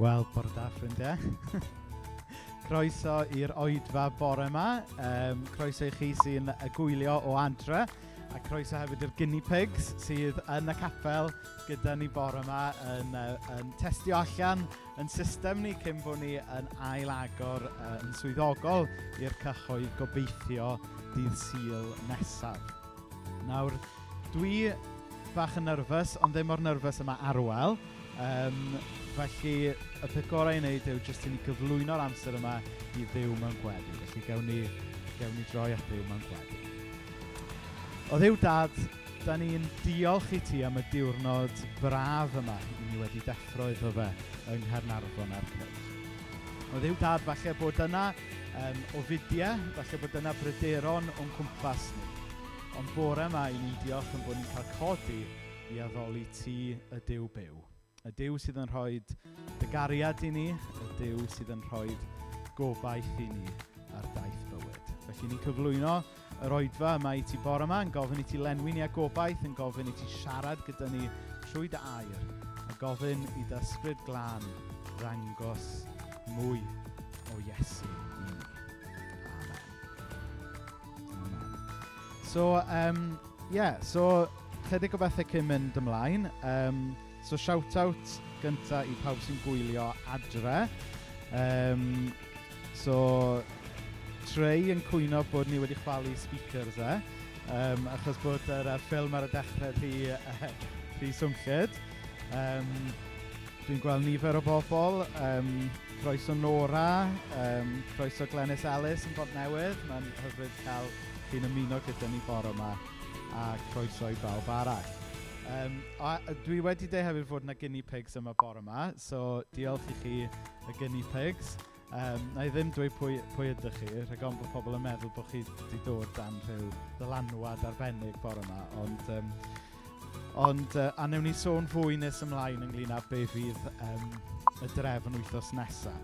Wel, bore da, ffrindiau. Croeso i'r oedfa bore yma. Croeso i chi sy'n gwylio o adre. A croeso hefyd i'r guinea pigs sydd yn y capel gyda ni bore yma yn testio allan yn system ni cyn bod ni yn ail-agor yn swyddogol i'r cyhoedd gobeithio dydd Sul nesaf. Nawr, dwi bach yn nervous, ond ddim mor nervous yma Arwel. Felly, y peth gorau i wneud yw jyst i ni gyflwyno'r amser yma i Dduw mewn gweddi. Felly, gewn ni droi at Dduw mewn gweddi. O Dduw Dad, da ni'n diolch i ti am y diwrnod braf yma i ni wedi deffro iddo fe yng Nghaernarfon a'r cylch. O Dduw Dad, falle bod yna ofidiau, falle bod yna bryderon o'n cwmpas ni. Ond bore yma, i ni'n diolch yn bod ni'n cael codi i addoli ti y Duw byw. Y Duw sydd yn rhoi dy gariad i ni, y Duw sydd yn rhoi gobaith i ni ar daith bywyd. Felly ni'n cyflwyno yr oedfa yma i ti bore yma, yn gofyn i ti lenwi ni â gobaith, yn gofyn i ti siarad gyda ni trwy dy air, a gofyn i dy ysbryd glân ddangos mwy o Iesu i ni. Amen. Amen. So, chydig o bethau cyn mynd ymlaen. So, shout-out gynta i pawb sy'n gwylio adre. So, Trey yn cwyno bod ni wedi chwalu speakers e, achos bod yr ffilm ar y dechrau rhy swnllyd. Dwi'n gweld nifer o bobl. Croeso Nora, croeso Glenys Ellis yn Bontnewydd. Mae'n hyfryd cael chi'n ymuno gyda ni bore yma, a croeso i bawb arall. A dwi wedi deud hefyd fod yna guinea pigs yma bore yma, so diolch i chi y guinea pigs. Na i ddim dweud pwy ydych chi, rhag ofn bod pobl yn meddwl bod chi wedi dod dan rhyw ddylanwad arbennig bore yma, ond a wnawn ni sôn fwy nes ymlaen ynglyn â be fydd y drefn wythnos nesaf.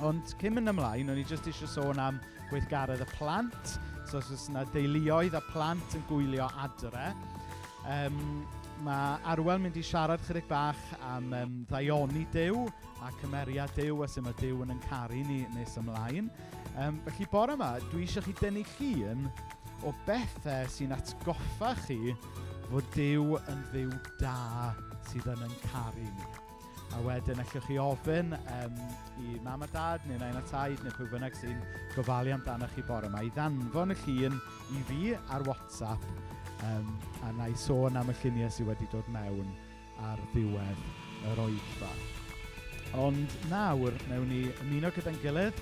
Ond cyn mynd ymlaen, o'n i jyst eisiau sôn am gweithgaredd y plant. So os oes yna deuluoedd a plant yn gwylio adre, mae Arwel mynd i siarad chydig bach am ddaioni Duw a cymeriad Duw a sut mae Duw yn ein caru ni nes ymlaen. Felly bore yma, dwi eisiau chi dynnu llun o bethau sy'n atgoffa chi fod Duw yn Dduw da sydd yn ein caru ni. A wedyn allwch chi ofyn i mam a dad neu nain a taid neu pwy bynnag sy'n gofalu amdano chi bore yma i ddanfon y llun i fi ar WhatsApp, a na i sôn am y lluniau sydd wedi dod mewn ar ddiwedd yr oedfa. Ond nawr, wnawn ni ymuno gyda'n gilydd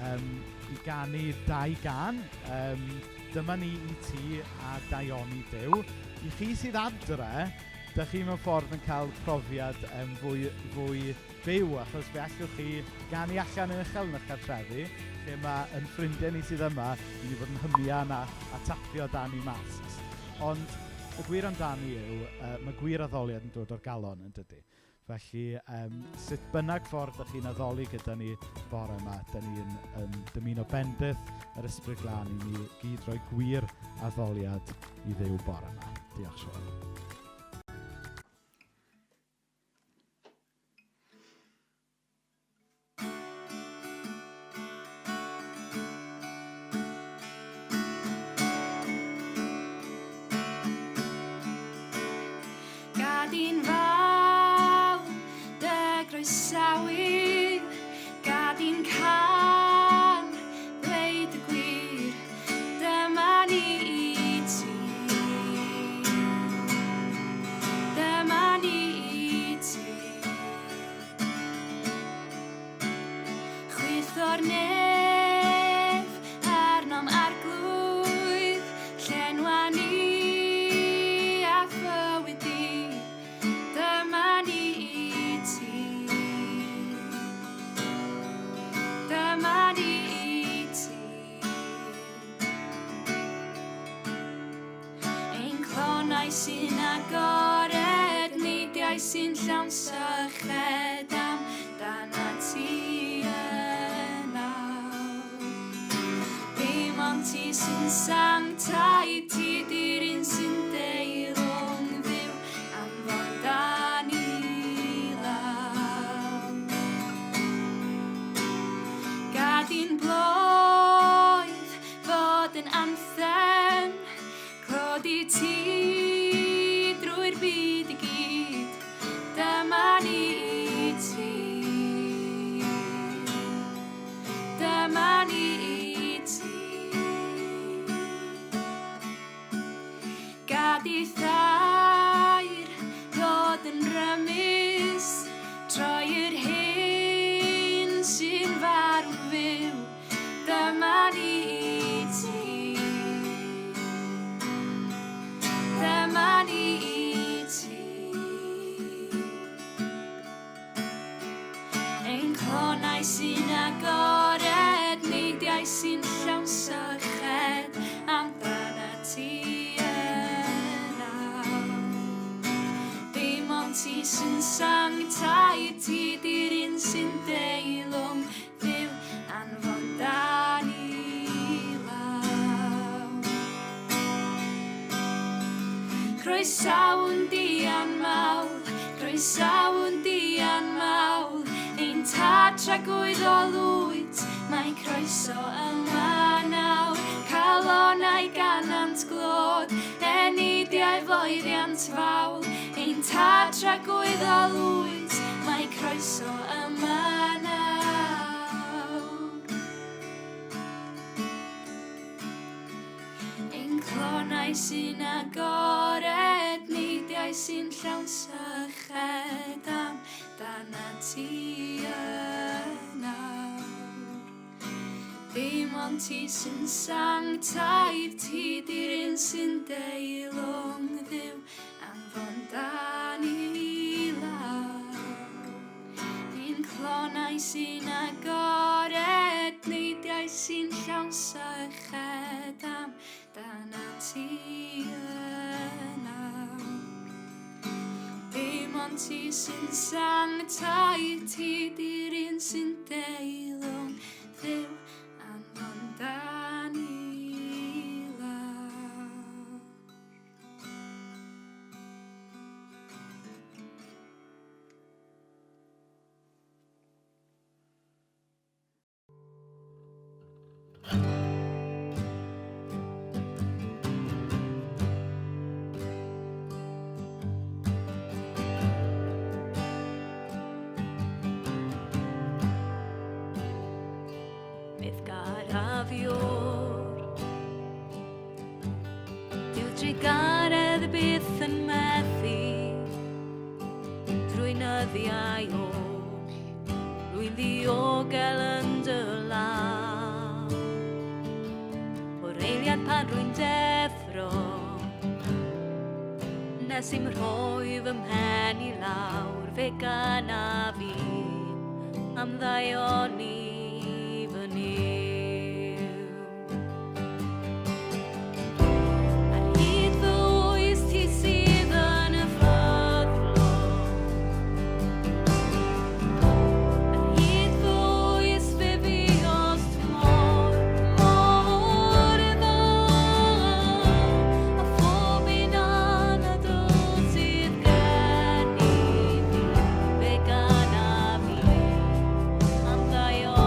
i ganu dau gân. Dyma ni i ti a daioni Duw. I chi sydd adre, dych chi mewn ffordd yn cael profiad fwy byw, achos fe allwch chi ganu allan yn uchel yn eich cartrefi, lle mae yn ffrindiau ni sydd yma i ni fod yn hymian a tapio dan i masks. Ond y gwir amdani yw, mae gwir addoliad yn dod o'r galon, yn dydy. Felly, sut bynnag ffordd ydych chi'n addoli gyda ni bore yma, da ni'n yn dymuno bendith yr Ysbryd Glân i ni gyd roi gwir addoliad i Dduw bore yma. Diolch, Siôn. Gad i'n fawr dy groesawu, gad i'n can ddweud y gwir, dyma ni i ti. Dyma ni i ti. Chwyth o'r nef arnom arglwydd, llenwa ni a fywyd di, dyma ni i ti. Dyma ni i ti. Ein clonau sy'n agored, neidiau sy'n llawn syched amdana ti yn awr. Dim ond ti sy'n sanctaidd, ti di'r un sy'n deilwng Dduw, anfon da ni lawr. ddod yn anthem, clod i ti drwy'r byd i gyd, dyma ni i ti. Dyma ni i ti. Gad i thair ddod yn rymus, troi yr hyn sy'n farw'n fyw, dyma ni i ti. Dyma ni i ti. Ein clonau sy'n agored, neidiau sy'n llawn syched, amdana ti yn awr. Dim ond ti sy'n sanctaidd, ti di'r un sy'n deilwng, Dduw, anfon dan i lawr. Croesawn dian mawl, croesawn dian mawl, ein tad tragwyddol wyt, mae croeso yma nawr, calonau ganant glod, eneidiau floeddiant fawl, ein tad tragwyddol wyt, mae croeso yma nawr. Ein clonau sy'n agored, neidiau sy'n llawn syched am dana ti yn awr. Dim ond ti sy'n sanctaidd, ti di'r un sy'n deilwng Dduw, anfon dan i lawr. Ein clonau sy'n agored, neidiau sy'n llawn syched am dana ti yn awr. Dim ond ti sy'n sanctaidd, ti di'r un sy'n deilwng Dduw, anfon dan i lawr. Bydd garafiwr Dyw trugaredd byth yn methu Drwy nyddiau oll Rwy'n ddiogel yn dy law O'r eiliad pan rwy'n deffro Nes i'm rhoi fy mhen i lawr Fe gana fi am ddaioni fy Nuw. Ar hyd fy oes ti sydd yn y ffyddlon. Ar hyd fy oes fe fuost mor, mor dda. A phob un anadl sydd gen i fi, fe ganaf i am ddaioni.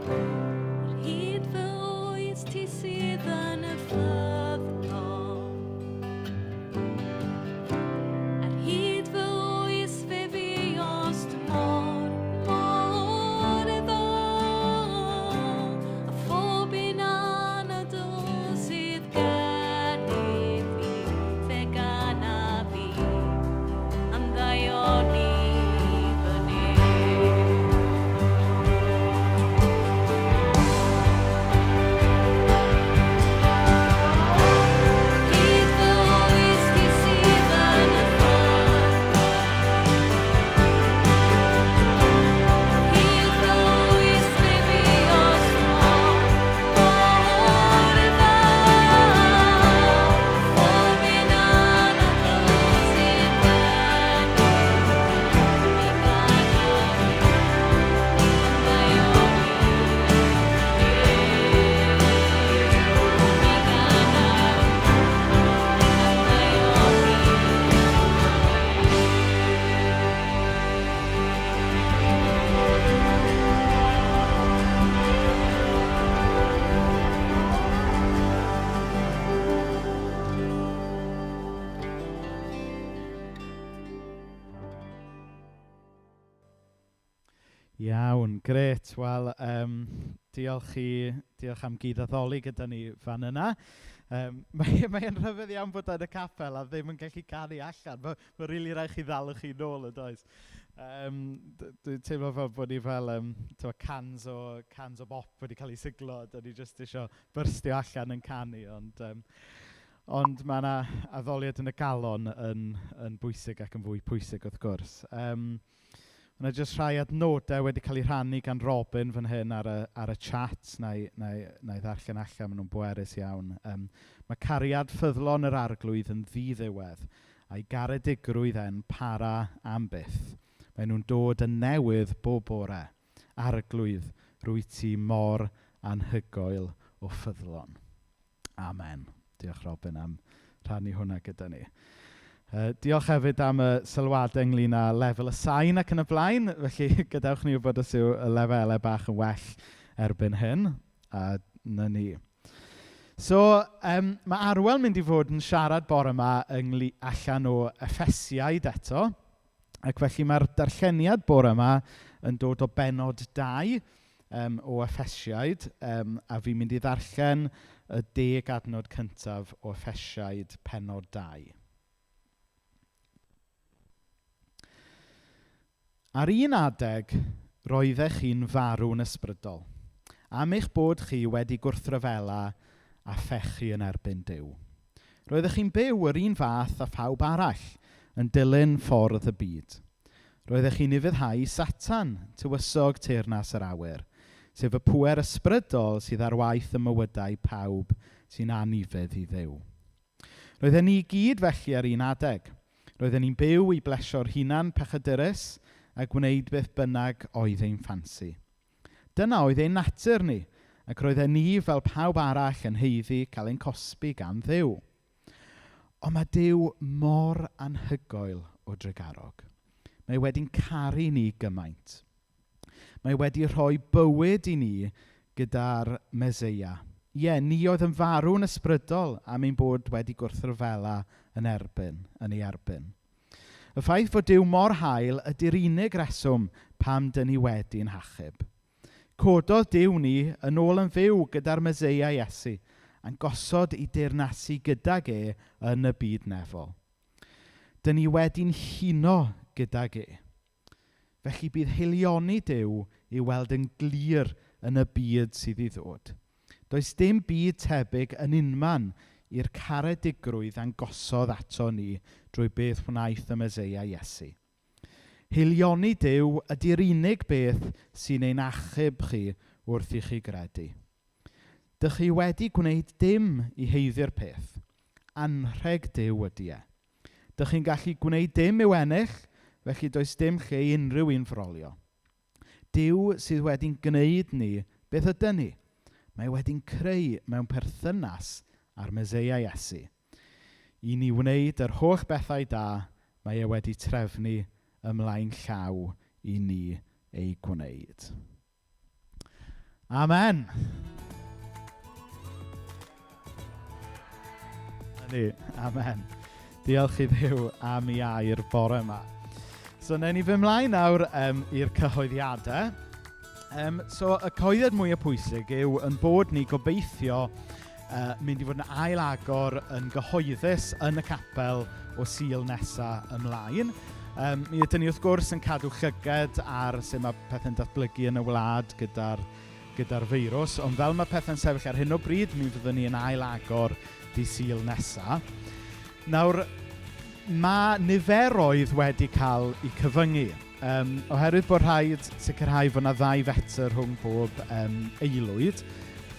Ar hyd fy oes ti sydd yn y ffyddlon. Ar hyd fy oes fe fuost mor, mor dda. A phob un anadl sydd gennyf fi, fe ganaf fi am ddaioni fy Nuw. Hyd fy oes ti sydd yn y ffyddlon. Hyd fy oes fe fuost mor, mor dda. Phob un anadl sydd gennyf fi, fe ganaf fi am ddaioni Iawn, grêt. Wel, diolch, i, diolch am gyd-addoli gyda ni fan yna. Mae, mae e'n rhyfedd iawn bod yn y capel a ddim yn gallu canu allan. Mae, mae rili rhaid chi ddal chi nôl yn does. Dwi'n teimlo fel bod ni fel t'mo' cans o, cans o bop wedi cael eu siglo a dan ni jyst isio byrstio allan yn canu. Ond, ond mae yna addoliad yn y galon yn, yn bwysig ac yn fwy pwysig wrth gwrs. Mae yna jyst rhai adnodau wedi cael eu rhannu gan Robin fan hyn ar y, ar y chat. Na i, na i, na i ddarllen allan, maen nhw'n bwerus iawn. Mae cariad ffyddlon yr arglwydd yn ddiddiwedd, a'i garedigrwydd e'n para am byth. Maen nhw'n dod yn newydd bob bore. Arglwydd, rwyt ti mor anhygoel o ffyddlon. Amen. Diolch Robin am rhannu hwnna gyda ni. Diolch hefyd am y sylwadau ynglyn â lefel y sain ac yn y blaen. Felly gadewch ni wybod os yw y lefelau bach yn well erbyn hyn. A na ni. So, mae Arwel mynd i fod yn siarad bore yma allan o Effesiaid eto. Ac felly mae'r darlleniad bore yma yn dod o bennod 2 o Effesiaid. A fi'n mynd i ddarllen y 10 adnod cyntaf o Effesiaid pennod 2. Ar un adeg, roeddech chi'n farw'n ysbrydol, am eich bod chi wedi gwrthryfela a phechu yn erbyn Duw. Roeddech chi'n byw yr un fath â phawb arall, yn dilyn ffordd y byd. Roeddech chi'n ufuddhau Satan, tywysog teyrnas yr awyr, sef y pŵer ysbrydol sydd ar waith ym mywydau pawb sy'n anufudd i Dduw. Roedden ni i gyd felly ar un adeg. Roedden ni'n byw i blesio'r hunan pechadurus a gwneud beth bynnag oedd ein ffansi. Dyna oedd ein natur ni, ac roedden ni fel pawb arall yn haeddu cael ein cosbi gan Dduw. Ond mae Duw mor anhygoel o drugarog. Mae wedi'n caru ni gymaint. Mae wedi rhoi bywyd i ni gyda'r Meseia. Ie, ni oedd yn farw'n ysbrydol am ein bod wedi gwrthryfela yn erbyn, yn ei erbyn. Y ffaith fod Duw mor hael ydy'r unig reswm pam dyn ni wedi'n hachub. Cododd Duw ni yn ôl yn fyw gyda'r Meseia Iesu a'n gosod i deyrnasu gydag e yn y byd nefol. Dyn ni wedi'n huno gydag e. Felly bydd haelioni Duw i'w weld yn glir yn y byd sydd i ddod. Does dim byd tebyg yn unman i'r caredigrwydd ddangosodd ato ni drwy beth wnaeth y Meseia Iesu. Haelioni Duw ydy'r unig beth sy'n ein achub chi wrth i chi gredu. Dych chi wedi gwneud dim i haeddu'r peth. Anrheg Duw ydy e. Dych chi'n gallu gwneud dim i'w ennill, felly does dim lle i unrhyw un frolio. Duw sydd wedi'n gwneud ni beth ydyn ni. Mae wedi'n creu mewn perthynas â'r Meseia Iesu. I ni wneud yr holl bethau da mae e wedi trefnu ymlaen llaw i ni ei gwneud. Amen. Ni, amen. Diolch i Dduw am ei air bore yma. So, newn ni fy mlaen nawr i'r cyhoeddiadau. So, y cyhoeddiad mwyaf pwysig yw yn bod ni gobeithio mynd i fod yn ail-agor yn gyhoeddus yn y capel o Sul nesaf ymlaen. Mi ydyn ni wrth gwrs yn cadw llyged ar sut mae pethau'n datblygu yn y wlad gyda'r feirws, ond fel mae pethau'n sefyll ar hyn o bryd, mi fyddwn ni yn ail-agor dydd Sul nesaf. Nawr, mae niferoedd wedi cael eu cyfyngu. Oherwydd bod rhaid sicrhau fod 'na 2 fetr rhwng bob aelwyd,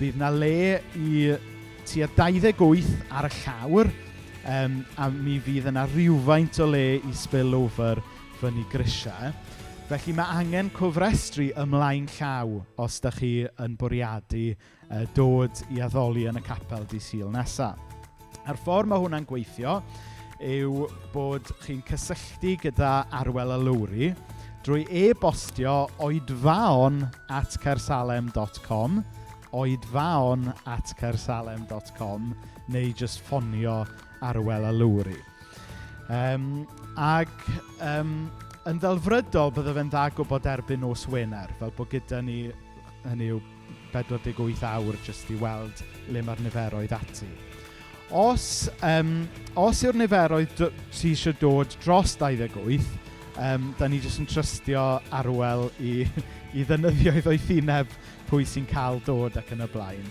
bydd 'na le i tua 28 ar y llawr, a mi fydd yna rywfaint o le i spill over fyny grisiau. Felly mae angen cofrestru ymlaen llaw os dach chi yn bwriadu dod i addoli yn y capel dydd Sul nesaf. A'r ffordd mae hwnna'n gweithio yw bod chi'n cysylltu gyda Arwel a Lowri drwy e-bostio oedfaon at caersalem dot com, oedfaon at caersalem dot com, neu jyst ffonio Arwel a Lowri. Ac yn ddelfrydol bydde fe'n dda gwybod erbyn nos Wener, fel bod gyda ni, hynny yw, 48 awr jyst i weld le mae'r niferoedd ati. Os yw'r niferoedd sy eisiau dod dros 28, da ni jyst yn trystio Arwel i ddefnyddio ei ddoethineb pwy sy'n cael dod ac yn y blaen.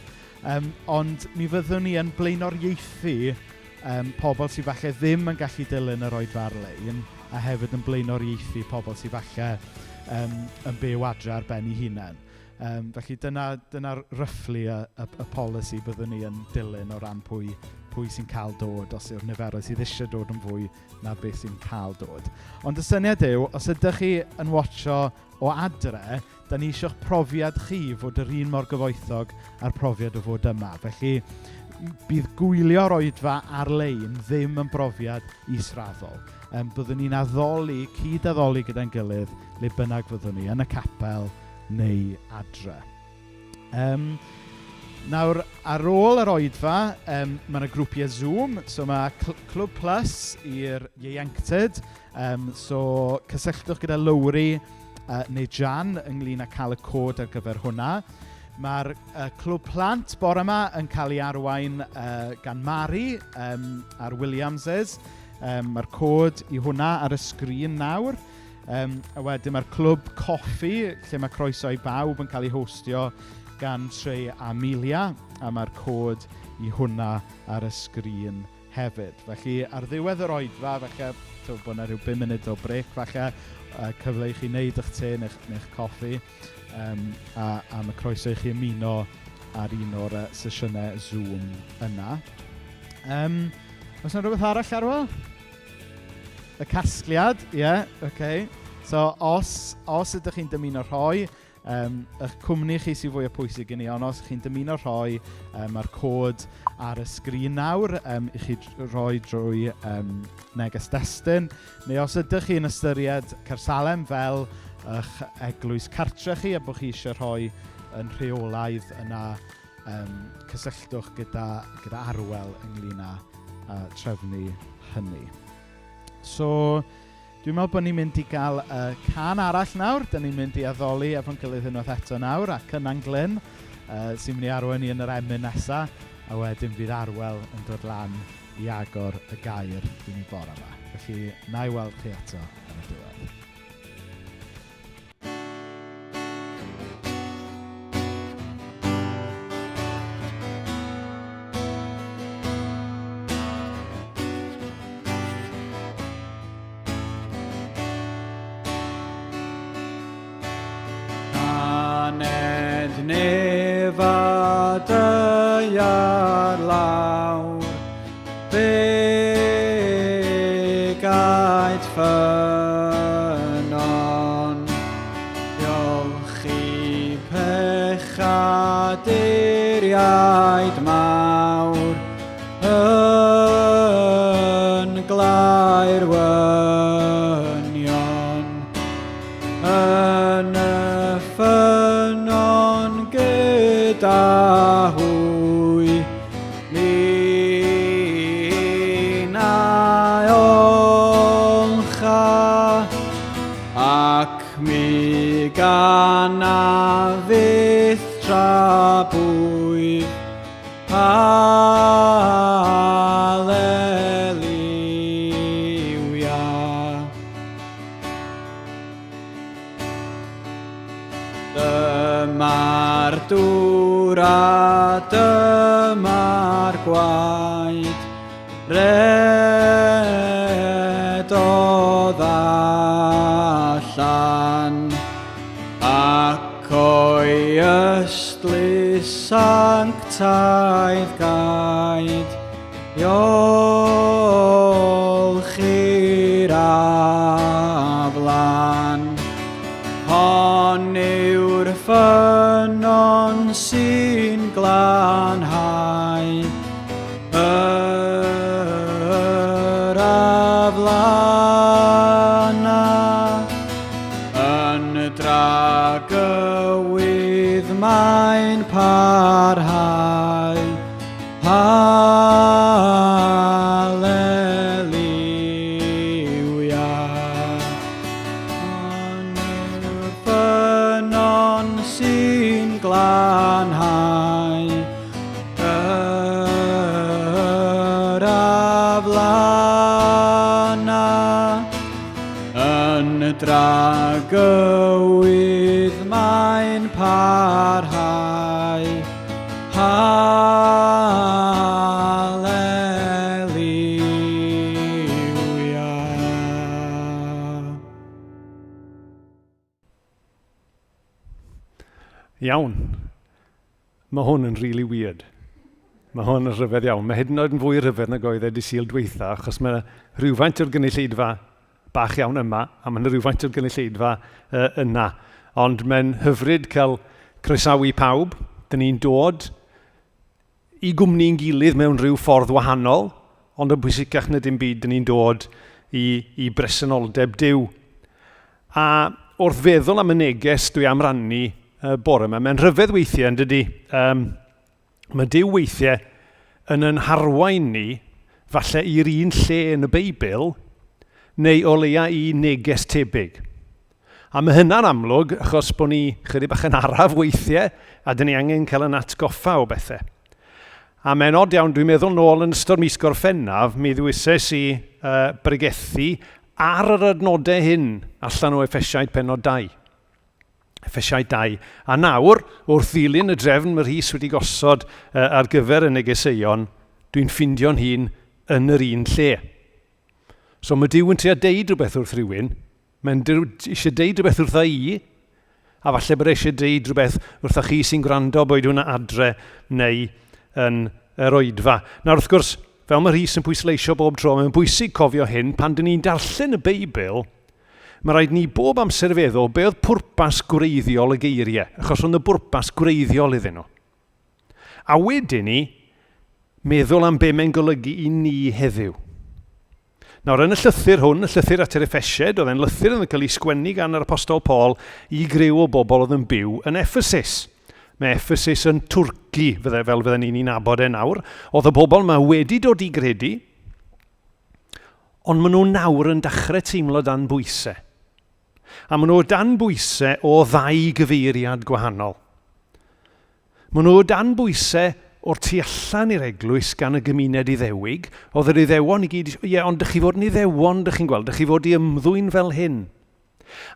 Ond mi fyddwn ni yn blaenoriaethu pobl sydd falle ddim yn gallu dilyn yr oedfa ar-lein, a hefyd yn blaenoriaethu pobl sydd falle yn byw adre ar ben eu hunain. Felly dyna roughly y polisi byddwn ni yn dilyn o ran pwy sy'n cael dod, os yw'r niferoedd sydd eisiau dod yn fwy na beth sy'n cael dod. Ond y syniad yw, os ydych chi yn watcho o adre, da ni eisiau'ch profiad chi fod yr un mor gyfoethog â'r profiad o fod yma. Felly bydd gwylio'r oedfa ar-lein ddim yn brofiad israddol. Byddwn ni'n addoli, cyd-addoli gyda'n gilydd, le bynnag fyddwn ni, yn y capel neu adre. Nawr, ar ôl yr oedfa, mae yna grwpiau Zoom, so mae Clwb Plus i'r ieuenctid, so cysylltwch gyda Lowri neu Jan ynglyn â cael y cod ar gyfer hwnna. Mae'r Clwb Plant bore yma yn cael ei arwain gan Mari a'r Williamses. Mae'r cod i hwnna ar y sgrin nawr. A wedyn mae'r Clwb Coffi, lle mae croeso i bawb yn cael ei hostio gan Trey a Amelia, a mae'r cod i hwnna ar y sgrin hefyd. Felly ar ddiwedd yr oedfa, falle bod yna rhyw 5 munud o brec, falle, cyfle i chi wneud eich te neu'ch coffi, a mae croeso i chi ymuno ar un o'r sesiynau Zoom yna. Oes yna rhywbeth arall, Arwel? Y casgliad, ie, yeah, okay. So, os ydych chi'n dymuno rhoi, eich cwmni chi sy'n fwy o pwysig i ni, ond os ydych chi'n dymuno rhoi, mae'r cod ar y sgrin nawr, i chi rhoi drwy neges destun. Neu os ydych chi'n ystyried Caersalem fel eich eglwys cartre chi a bod chi eisiau rhoi yn rheolaidd yna, cysylltwch gyda Arwel ynglyn â trefnu hynny. So, dwi'n meddwl bod ni'n mynd i gael y can arall nawr. Da ni'n mynd i addoli efo'n gilydd unwaith eto nawr, a Cynan Glyn, sy'n mynd i arwain ni yn yr emyn nesa, a wedyn fydd Arwel yn dod lan i agor y gair i ni bore yma. Felly, na i weld chi eto yn y diwedd. Aned nef a daear lawr, begaid ffynnon, diolch i pechaduriaid mawr, yn glaer wynion, yn y ffynnon gyfan. gyda hwy. Mi na olcha ac mi gana fyth tra bwyf. Haleluia. Dyma'r dŵr a dyma'r gwaed redodd allan ac o'i ystlys sanctaidd gaed i olchi'r aflan. Hon yw'r ffynnon sy'n glanhau yr aflana yn dragywydd mae'n parhau. Haleluia. Hon yw'r ffynnon sy'n glanhau yr aflana yn dragywydd mae'n parhau. Haleluia. Iawn. Mae hwn yn really weird. Mae hwn yn rhyfedd iawn. Mae hyd yn oed yn fwy rhyfedd nag oedd e di Sul dweitha, achos mae rhywfaint o'r gynulleidfa bach iawn yma, a mae yna rhywfaint o'r gynulleidfa uh, yna. Ond mae'n hyfryd cael croesawu pawb. Dyn ni'n dod i gwmni'n gilydd mewn rhyw ffordd wahanol, ond yn bwysicach na dim byd, dyn ni'n dod i, i bresenoldeb Duw. A wrth feddwl am y neges dwi am rannu uh, bore yma, mae'n rhyfedd weithiau yn dydy. Um, Mae Duw weithiau yn yn harwain ni, falle i'r un lle yn y Beibl, neu o leia i neges tebyg. A mae hynna'n amlwg achos bod ni chydig bach yn araf weithiau a dyn ni angen cael yn atgoffa o bethau. A mae'n od iawn, dwi'n meddwl nôl yn ystod mis Gorffennaf, mi ddewises i uh, bregethu ar yr adnodau hyn allan o Effesiaid penod 2. Effesiaid 2. A nawr, wrth ddilyn y drefn mae Rhys wedi gosod uh, ar gyfer y negeseuon, dwi'n ffindio'n hun yn yr un lle. So mae Duw yn trio deud rhywbeth wrth rhywun, mae'n eisiau deud rhywbeth wrtha i, a falle bod e eisiau deud rhywbeth wrtha chi sy'n gwrando, boed hwnna adre neu yn yr oedfa. Nawr wrth gwrs, fel mae Rhys yn pwysleisio bob tro, mae'n bwysig cofio hyn, pan dyn ni'n darllen y Beibl, Mae rhaid ni bob amser feddwl be oedd pwrpas gwreiddiol y geiriau, achos roedd y bwrpas gwreiddiol iddyn nhw. A wedyn ni, meddwl am be mae'n golygu i ni heddiw. Nawr, yn y llythyr hwn, y llythyr at yr Effesiaid, oedd e'n lythyr yn cael ei sgwennu gan yr Apostol Paul i griw o bobl oedd yn byw yn Ephesus. Mae Ephesus yn Twrci, fydde, fel fydden ni'n ei nabod e nawr. Oedd y bobl yma wedi dod i gredu, Ond maen nhw nawr yn dechrau teimlo dan bwysau. A maen nhw o dan bwysau o ddau gyfeiriad gwahanol. Maen nhw o dan bwysau o'r tu allan i'r eglwys gan y gymuned Iddewig. Oedd yr Iddewon i gyd, ie, ond dych chi fod yn Iddewon, dych chi'n gweld, dych chi fod i ymddwyn fel hyn.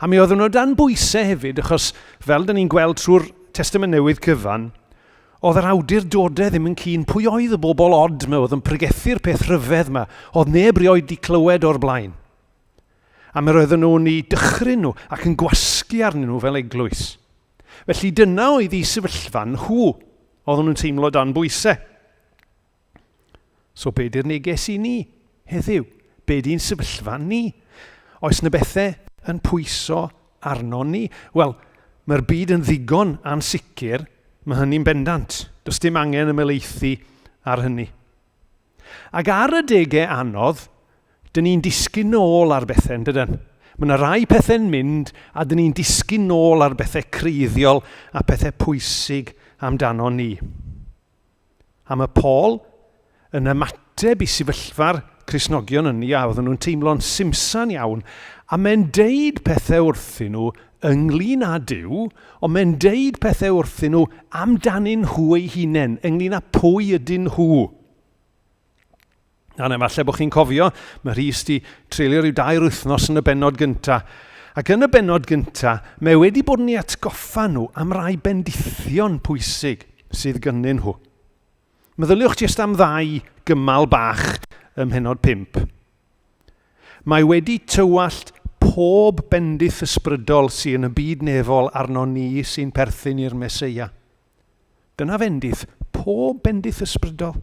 A mi oedden nhw dan bwysau hefyd, achos fel dyn ni'n gweld trwy'r Testament Newydd cyfan, oedd yr awdurdodau ddim yn cyn. Pwy oedd y bobl od yma oedd yn pregethu'r peth rhyfedd yma, oedd neb rioed di clywed o'r blaen? A mi roedden nhw'n eu dychryn nhw ac yn gwasgu arnyn nhw fel eglwys. Felly dyna oedd eu sefyllfa nhw. Oedden nhw'n teimlo dan bwysau. So be di'r neges i ni heddiw? Be di'n sefyllfa ni? Oes na bethau yn pwyso arno ni? Wel, mae'r byd yn ddigon ansicr, mae hynny'n bendant. Does dim angen ymhelaethu ar hynny. Ac ar y degau anodd, dyn ni'n disgyn nôl ar bethau, yn dydyn? Mae yna rai pethau'n mynd a dyn ni'n disgyn nôl ar bethau creiddiol a pethau pwysig amdano ni. A mae Paul yn ymateb i sefyllfa'r Cristnogion ynni a oedden nhw'n teimlo'n simsan iawn, a mae'n deud pethau wrthyn nhw ynglyn â Duw, ond mae'n deud pethau wrthyn nhw amdanyn nhw eu hunain, ynglyn â pwy ydyn nhw. Na, na, falle bod chi'n cofio, mae Rhys di treulio rhyw dair wythnos yn y bennod gynta. Ac yn y bennod gynta, mae wedi bod yn ei atgoffa nhw am rai bendithion pwysig sydd gynnyn nhw. Meddyliwch jyst am ddau gymal bach ym mhennod 5. Mae wedi tywallt pob bendith ysbrydol sydd yn y byd nefol arno ni sy'n perthyn i'r Meseia. Dyna fendith, pob bendith ysbrydol.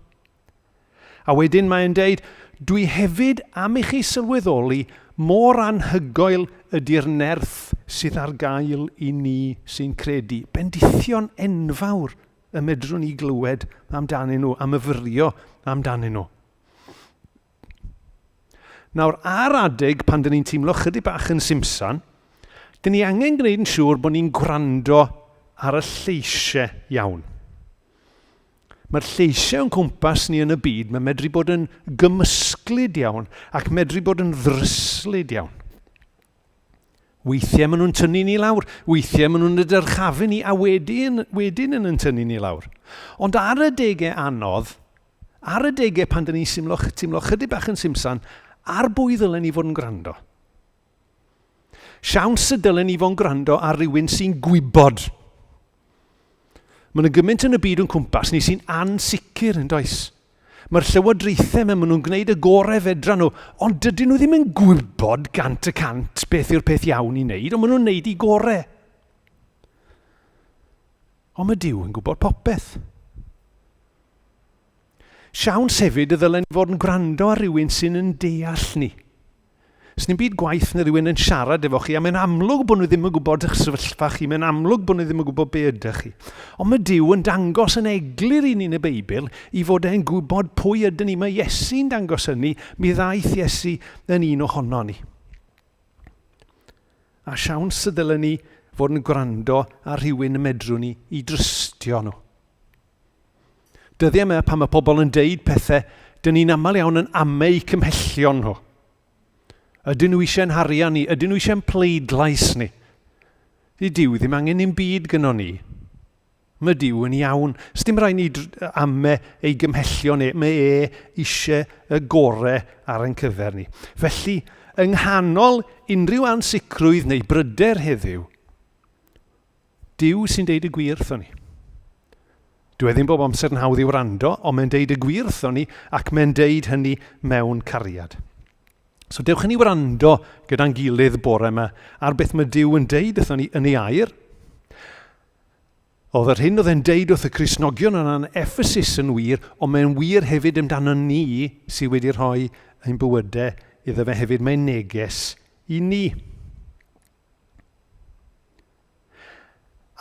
A wedyn mae'n deud, dwi hefyd am i chi sylweddoli mor anhygoel ydy'r nerth sydd ar gael i ni sy'n credu. Bendithion enfawr y medrwn ni glywed amdanyn nhw a myfyrio amdanyn nhw. Nawr, ar adeg pan dyn ni'n teimlo chydig bach yn simsan, dyn ni angen gwneud yn siŵr bod ni'n gwrando ar y lleisiau iawn. Mae'r lleisiau o'n cwmpas ni yn y byd, mae'n medru bod yn gymysglyd iawn ac medru bod yn ddryslyd iawn. Weithiau maen nhw'n tynnu ni lawr, weithiau maen nhw'n dyrchafu ni a wedyn, wedyn yn yn tynnu ni lawr. Ond ar y degau anodd, ar y degau pan dyn ni'n simlo, teimlo chydig bach yn simsan, ar bwy ddylen ni fod yn gwrando? Siawns y dylen ni fod yn gwrando ar rywun sy'n gwybod. Mae yna gymaint yn y byd o'n cwmpas ni sy'n ansicr yn does? Mae'r llywodraethau yma, maen nhw'n gwneud y gorau fedra nhw, ond dydyn nhw ddim yn gwybod 100% beth yw'r peth iawn i wneud, ond maen nhw'n wneud i gorau. Ond mae Duw yn gwybod popeth. Siawns hefyd y ddylen ni fod yn gwrando ar rywun sy'n yn deall ni. Sdim byd gwaeth na rhywun yn siarad efo chi, a mae'n amlwg bod nhw ddim yn gwybod eich sefyllfa chi, mae'n amlwg bod nhw ddim yn gwybod be ydych chi. Ond mae Duw yn dangos yn eglur i ni yn y Beibl i fod e'n gwybod pwy ydyn ni. Mae Iesu'n dangos hynny, mi ddaeth Iesu yn un ohono ni. A siawns y dylen ni fod yn gwrando ar rhywun y medrwn ni i drystio nhw. Dyddiau yma pan mae pobl yn deud pethau, dyn ni'n aml iawn yn ameu cymhellion nhw. Ydyn nhw eisiau'n harian ni? Ydyn nhw eisiau'n pleidlais ni? Di Duw ddim angen dim byd gyno ni. Mae Duw yn iawn. Sdim rhaid ni ame ei gymhellion e. Mae e eisiau y gore ar ein cyfer ni. Felly, yng nghanol unrhyw ansicrwydd neu bryder heddiw, Duw sy'n deud y gwir wrthon ni. Dyw e ddim bob amser yn hawdd i wrando, ond mae'n deud y gwir wrthon ni ac mae'n deud hynny mewn cariad. So dewch i ni wrando gyda'n gilydd bore yma ar beth mae Duw yn deud wrthon ni yn ei air. Oedd yr hyn oedd e'n deud wrth y Cristnogion yna yn Ephesus yn wir, ond mae'n wir hefyd amdano ni sydd wedi rhoi ein bywydau iddo fe hefyd. Mae'n neges i ni.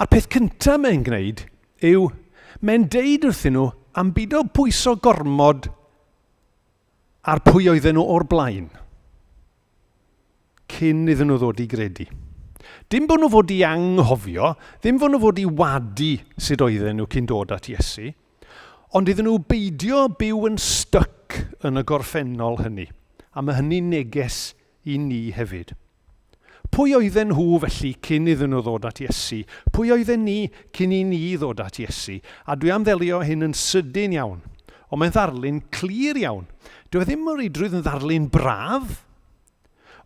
A'r peth cyntaf mae'n gwneud yw, mae'n deud wrthyn nhw am bido pwyso gormod ar pwy oedden nhw o'r blaen, cyn iddyn nhw ddod i gredu. Dim bod nhw fod i anghofio, ddim fod nhw fod i wadu sut oedden nhw cyn dod at Iesu, ond iddyn nhw beidio byw yn styc yn y gorffennol hynny. A mae hynny'n neges i ni hefyd. Pwy oedden nhw felly cyn iddyn nhw ddod at Iesu? Pwy oedden ni cyn i ni ddod at Iesu? A dwi am ddelio hyn yn sydyn iawn, ond mae'n ddarlun clir iawn. Dyw e ddim o reidrwydd yn ddarlun braf,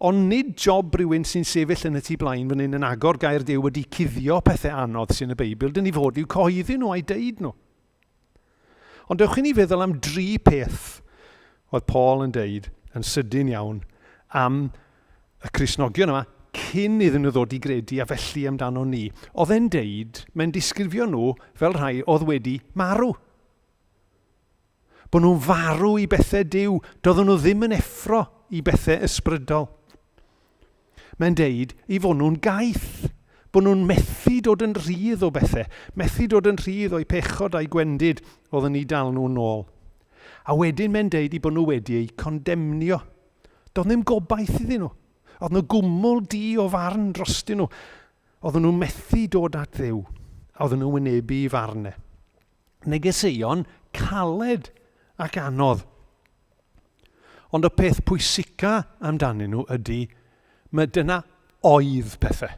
ond nid job rhywun sy'n sefyll yn y tu blaen fan hyn yn agor gair Duw wedi cuddio pethau anodd sy'n y Beibl, dyn ni fod i'w cyhoeddi nhw a'i deud nhw. Ond dewch i ni feddwl am dri peth oedd Paul yn deud yn sydyn iawn am y Cristnogion yma cyn iddyn nhw ddod i gredu a felly amdano ni. Oedd e'n deud, mae'n disgrifio nhw fel rhai oedd wedi marw. Bod nhw'n farw i bethau Duw, doedden nhw ddim yn effro i bethau ysbrydol. Mae'n deud i fod nhw'n gaeth, bod nhw'n methu dod yn rhydd o bethau, methu dod yn rhydd o'u pechod a'u gwendid oedd yn eu dal nhw nôl. A wedyn mae'n deud i bod nhw wedi eu condemnio. Doedd ddim gobaith iddyn nhw. Oedd nhw gwmwl du o farn drostyn nhw. Oedden nhw'n methu dod at Dduw. a oedden nhw'n wynebu i farn e. Negeseuon caled ac anodd. Ond y peth pwysica amdanyn nhw ydy, mae dyna oedd pethau.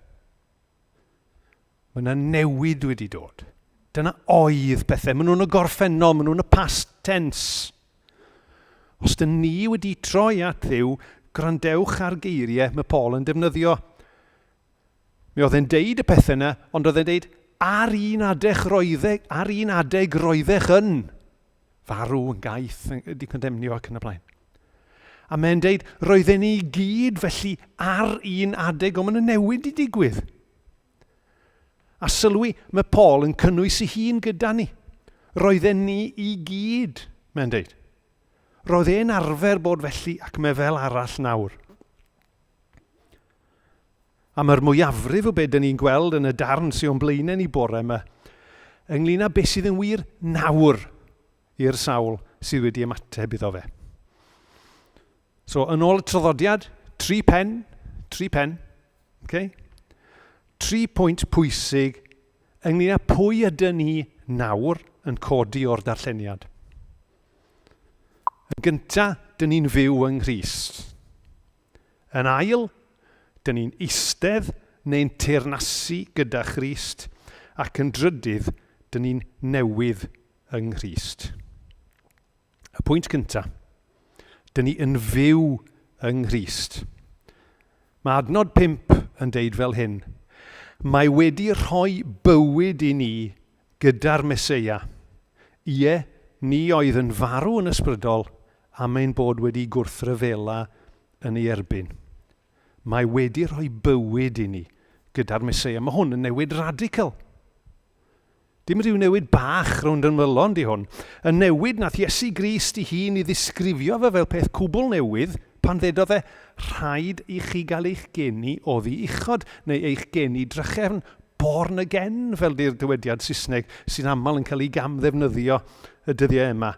Mae yna newid wedi dod. Dyna oedd pethau. Maen nhw'n y gorffennol, maen nhw'n y past tense. Os dyn ni wedi troi at Dduw, gwrandewch ar geiriau mae Paul yn defnyddio. Mi oedd e'n deud y pethau yna, ond oedd e'n deud, ar un adeg roeddech, ar un adeg roeddech yn farw, yn gaeth, wedi condemnio ac yn y blaen. A mae'n deud, roedden ni gyd felly ar un adeg, ond mae'n newid i digwydd. A sylwi, mae Paul yn cynnwys ei hun gyda ni. Roedden ni i gyd, mae'n deud. Roedd e'n arfer bod felly ac mae fel arall nawr. A mae'r mwyafrif o beth dyn ni'n gweld yn y darn sy'n o'n blaenau ni bore yma, ynglyn â beth sydd yn wir nawr i'r sawl sydd wedi ymateb iddo fe. So, yn ôl y traddodiad, tri pen, tri pen, okay? Tri pwynt pwysig ynglyn â pwy ydyn ni nawr yn codi o'r darlleniad. Yn gyntaf, dyn ni'n fyw yng Nghrist. Yn ail, dyn ni'n eistedd neu'n teyrnasu gyda Christ, ac yn drydydd, dyn ni'n newydd yng Nghrist. Y pwynt cyntaf, dyn ni yn fyw yng Nghrist. Mae adnod 5 yn deud fel hyn, Mae wedi rhoi bywyd i ni gyda'r Meseia. Ie, ni oedd yn farw yn ysbrydol am ein bod wedi gwrthryfela yn ei erbyn. Mae wedi rhoi bywyd i ni gyda'r Meseia. Mae hwn yn newid radical. Dim rhyw newid bach rownd yn ymylon di hwn. Y newid nath Iesu Grist i hun i ddisgrifio fe fel peth cwbl newydd pan ddedodd e, rhaid i chi gael eich geni oddi uchod, neu eich geni drachefn, born again, fel di'r dywediad Saesneg sy'n aml yn cael ei gamddefnyddio y dyddiau yma.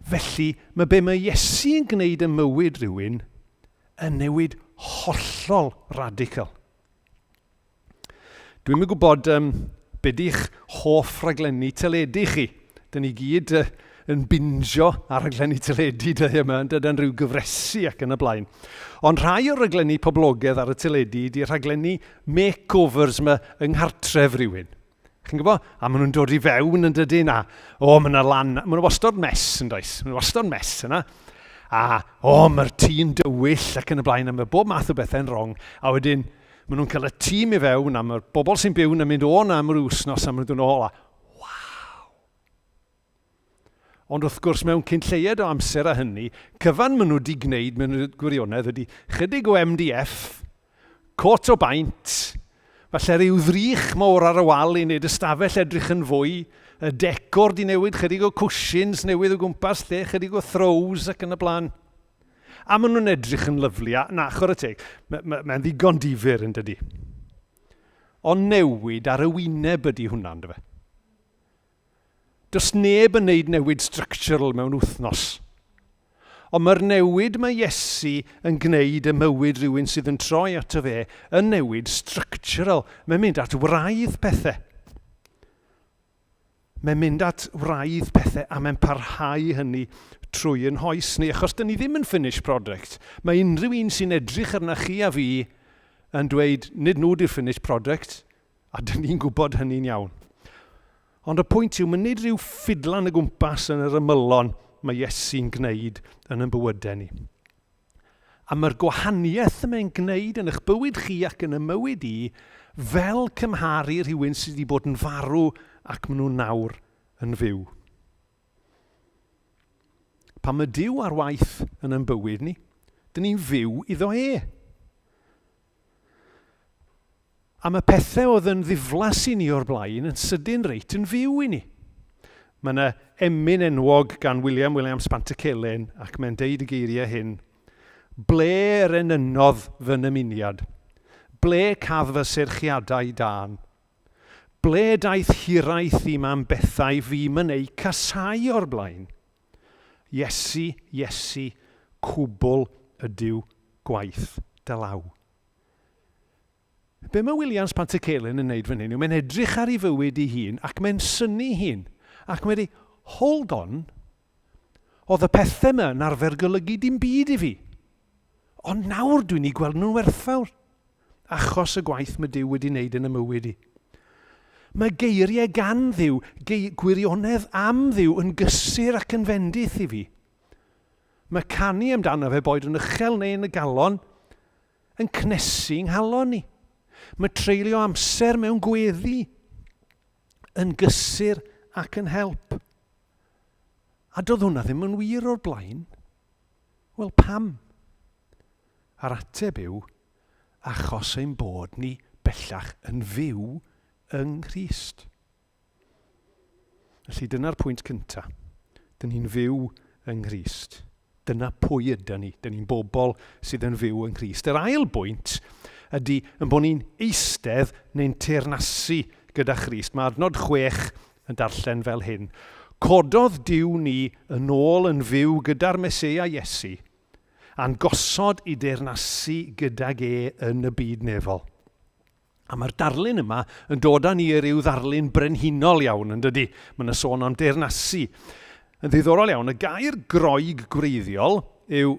Felly, mae be mae Iesu yn gwneud ym mywyd rhywun yn newid hollol radical. Dwi'm yn gwybod um, be di'ch hoff raglenni teledu chi. Dyn ni gyd uh, yn bingio ar raglenni teledu dyddiau yma, yn dydyn rhyw gyfresi ac yn y blaen. Ond rhai o'r raglenni poblogaidd ar y teledu di rhaglenni makeovers yma yng nghartref rhywun. Chi'n gwybod? A maen nhw'n dod i fewn yn dydyn, a o, maen nhw'n lan, maen nhw wastad mess yn does? Maen nhw wastad mess yna. A o, mae'r tî'n dywyll ac yn y blaen, a mae bob math o bethau'n wrong. A wedyn, maen nhw'n cael y tîm i fewn, a mae'r bobl sy'n byw yn mynd o na am yr wythnos, a maen nhw'n dod ôl, a waw! Ond wrth gwrs, mewn cyn lleied o amser â hynny, cyfan maen nhw wedi gwneud mewn gwirionedd ydy chydig o MDF, cot o baent, falle rhyw ddrych mawr ar y wal i wneud ystafell edrych yn fwy, y decor di newid, chydig o cushions newydd o gwmpas lle, chydig o throws ac yn y blaen. A maen nhw'n edrych yn lyflu, a na, chwarae teg, mae'n ma, ma ddigon difyr yn dydy. Ond newid ar y wyneb ydy hwnna, ynddo fe? Does neb yn neud newid structural mewn wythnos. Ond mae'r newid mae Iesu yn gwneud ym mywyd rhywun sydd yn troi ato fe yn newid structural. Mae'n mynd at wraidd pethau. Mae'n mynd at wraidd pethau a mae'n parhau hynny trwy yn hoes ni, achos dyn ni ddim yn finished product. Mae unrhyw un sy'n edrych arna chi a fi yn dweud, nid nhw di'r finished product, A dyn ni'n gwybod hynny'n iawn. Ond y pwynt yw, mae nid rhyw ffidlan y gwmpas yn yr ymylon mae Iesu'n gwneud yn ein bywydau ni. A mae'r gwahaniaeth y mae'n gwneud yn eich bywyd chi ac yn y mywyd i fel cymharu rhywun sydd wedi bod yn farw ac maen nhw nawr yn fyw. Pan mae Duw ar waith yn ein bywyd ni, dyn ni'n fyw iddo e. A mae pethau oedd yn ddiflas i ni o'r blaen yn sydyn reit yn fyw i ni. Mae yna emyn enwog gan William Williams Pantycelyn ac mae'n deud y geiriau hyn. Ble yr enynnodd fy nymuniad? Ble caf fy serchiadau dân? Ble daeth hiraeth i mam bethau fi yn eu casau o'r blaen? Iesu, Iesu, cwbl ydyw gwaith dy law. Be mae Williams Pantycelyn yn neud fan hyn yw mae'n edrych ar ei fywyd ei hun ac mae'n synnu hun. Ac mae'n dweud, hold on, oedd y pethau yma yn arfer golygu dim byd i fi. Ond nawr dwi'n ei gweld nhw'n werthfawr, achos y gwaith mae Duw wedi wneud yn y mywyd i. Mae geiriau gan Dduw, gwirionedd am Dduw yn gysur ac yn fendith i fi. Mae canu amdano fe boed yn uchel neu yn y galon, yn cnesu nghalon ni. Mae treulio amser mewn gweddi yn gysur ac yn help. A doedd hwnna ddim yn wir o'r blaen. Wel, pam? A'r ateb yw, achos ein bod ni bellach yn fyw yng Nghrist. Felly dyna'r pwynt cyntaf. Dyn ni'n fyw yng Nghrist. Dyna pwy ydyn ni. Dyn ni'n bobl sydd yn fyw yng Nghrist. Yr ail bwynt ydy yn bod ni'n eistedd neu'n teyrnasu gyda Christ. Mae adnod 6 yn darllen fel hyn. Cododd Duw ni yn ôl yn fyw gyda'r Meseia Iesu, a'n gosod i deyrnasu gydag e yn y byd nefol. A mae'r darlun yma yn dod â ni i ryw ddarlun brenhinol iawn, yn dydy? Mae yna sôn am deyrnasu. Yn ddiddorol iawn, y gair Groeg gwreiddiol yw,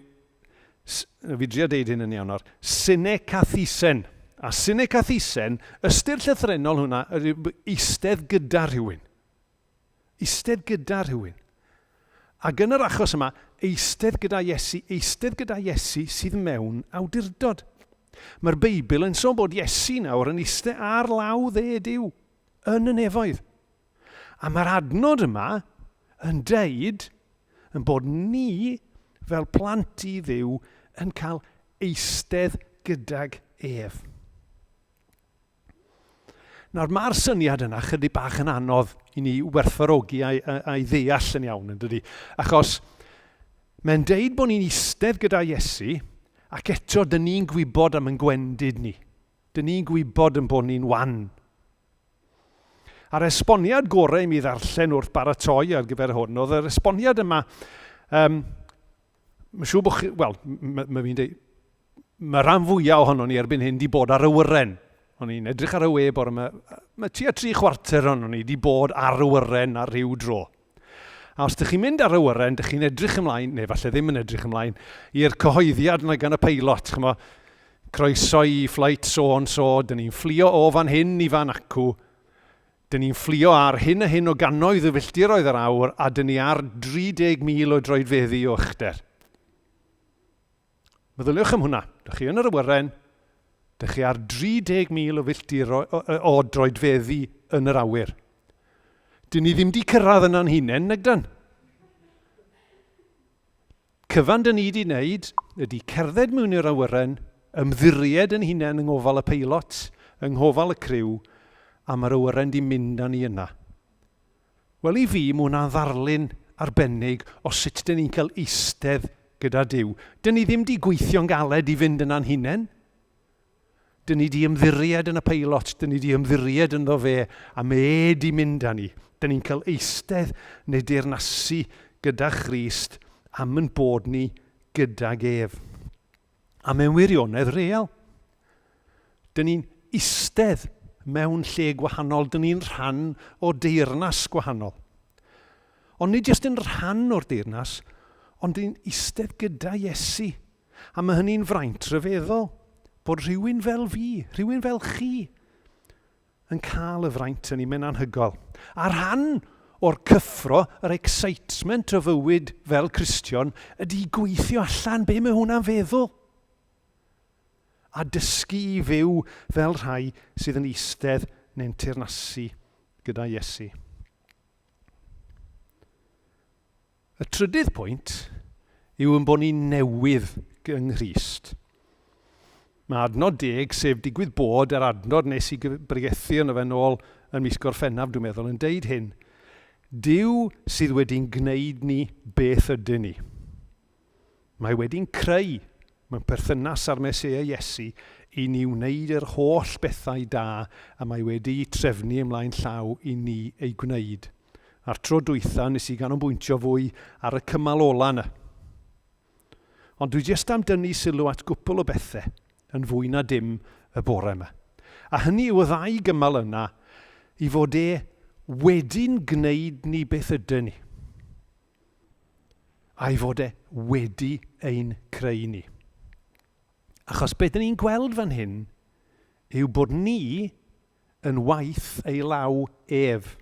fi drio deud hyn yn iawn nawr, synekathisen. A synekathisen, ystyr llythrennol hwnna, eistedd gyda rhywun. Eistedd gyda rhywun. Ac yn yr achos yma, eistedd gyda Iesu, eistedd gyda Iesu sydd mewn awdurdod. Mae'r Beibl yn sôn bod Iesu nawr yn eistedd ar law dde Duw, yn y nefoedd. A mae'r adnod yma yn deud yn bod ni, fel plant i Dduw, yn cael eistedd gydag ef. Nawr, mae'r syniad yna chydig bach yn anodd i ni werthfawrogi a'i, a'i ddeall yn iawn, yn dydy? Achos mae'n deud bod ni'n eistedd gyda Iesu, ac eto dyn ni'n gwybod am yn gwendid ni. Dyn ni'n gwybod yn bod ni'n wan. A'r esboniad gorau i mi ddarllen wrth baratoi ar gyfer hwn oedd yr esboniad yma. Um, mae'n siŵr bod chi, wel, mae ma fi'n dweud, mae rhan fwyaf ohono ni erbyn hyn di bod ar awyren. O'n i'n edrych ar y we bore yma, mae tua tri chwarter ohono ni di bod ar awyren ar rhyw dro. A os ydych chi'n mynd ar awyren, ydych chi'n edrych ymlaen, neu falle ddim yn edrych ymlaen, i'r cyhoeddiad yna gan y peilot, chymod, croeso i flight so on so, dyn ni'n fflio o fan hyn i fan acw, dyn ni'n fflio ar hyn a hyn o gannoedd o filltiroedd yr awr, a dyn ni ar 30,000 o droedfeddi o uchder. Meddyliwch am hwnna. Dych chi yn yr awyren, dych chi ar 30,000 o filltiro, o, o droedfeddi yn yr awyr. Dyn ni ddim di cyrraedd yna'n hunain, nag dan? Cyfan dyn ni di wneud ydy cerdded mewn i'r awyren, ymddiried yn hunain yng ngofal y peilot, yng nghofal y criw, a mae'r awyren di mynd â ni yna. Wel i fi, mae hwnna'n ddarlun arbennig o sut dyn ni'n cael eistedd gyda Duw. Dyn ni ddim di gweithio'n galed i fynd yna'n hunain. Dyn ni di ymddiried yn y peilot, dyn ni di ymddiried ynddo fe, a mae e di mynd â ni. Dyn ni'n cael eistedd neu deyrnasu gyda Christ am yn bod ni gydag ef. A mewn wirionedd real. Dyn ni'n eistedd mewn lle gwahanol, dyn ni'n rhan o deyrnas gwahanol. Ond nid jyst yn rhan o'r deyrnas, ond dyn ni'n eistedd gyda Iesu. A mae hynny'n fraint rhyfeddol, bod rhywun fel fi, rhywun fel chi, yn cael y fraint yn mae'n anhygoel. A rhan o'r cyffro, yr excitement o fywyd fel Cristion, ydy gweithio allan be mae hwnna'n feddwl. A dysgu i fyw fel rhai sydd yn eistedd neu'n teyrnasu gyda Iesu. Y trydydd pwynt yw yn bod ni'n newydd yng Nghrist. Mae adnod deg, sef digwydd bod yr adnod nes i bregethu yno fe nôl yn mis Gorffennaf, dwi'n meddwl, yn deud hyn. Duw sydd wedi'n gwneud ni beth ydyn ni. Mae wedi'n creu mewn perthynas â'r Meseia Iesu i ni wneud yr holl bethau da y mae wedi'u trefnu ymlaen llaw i ni eu gwneud. A'r tro dwytha nes i ganolbwyntio fwy ar y cymal ola 'na. Ond dwi jyst am dynnu sylw at gwpl o bethe yn fwy na dim y bore 'ma. A hynny yw y ddau gymal yna i fod e wedi'n gwneud ni beth ydyn ni. A'i fod e wedi ein creu ni. Achos beth dyn ni'n gweld fan hyn yw bod ni yn waith ei law ef.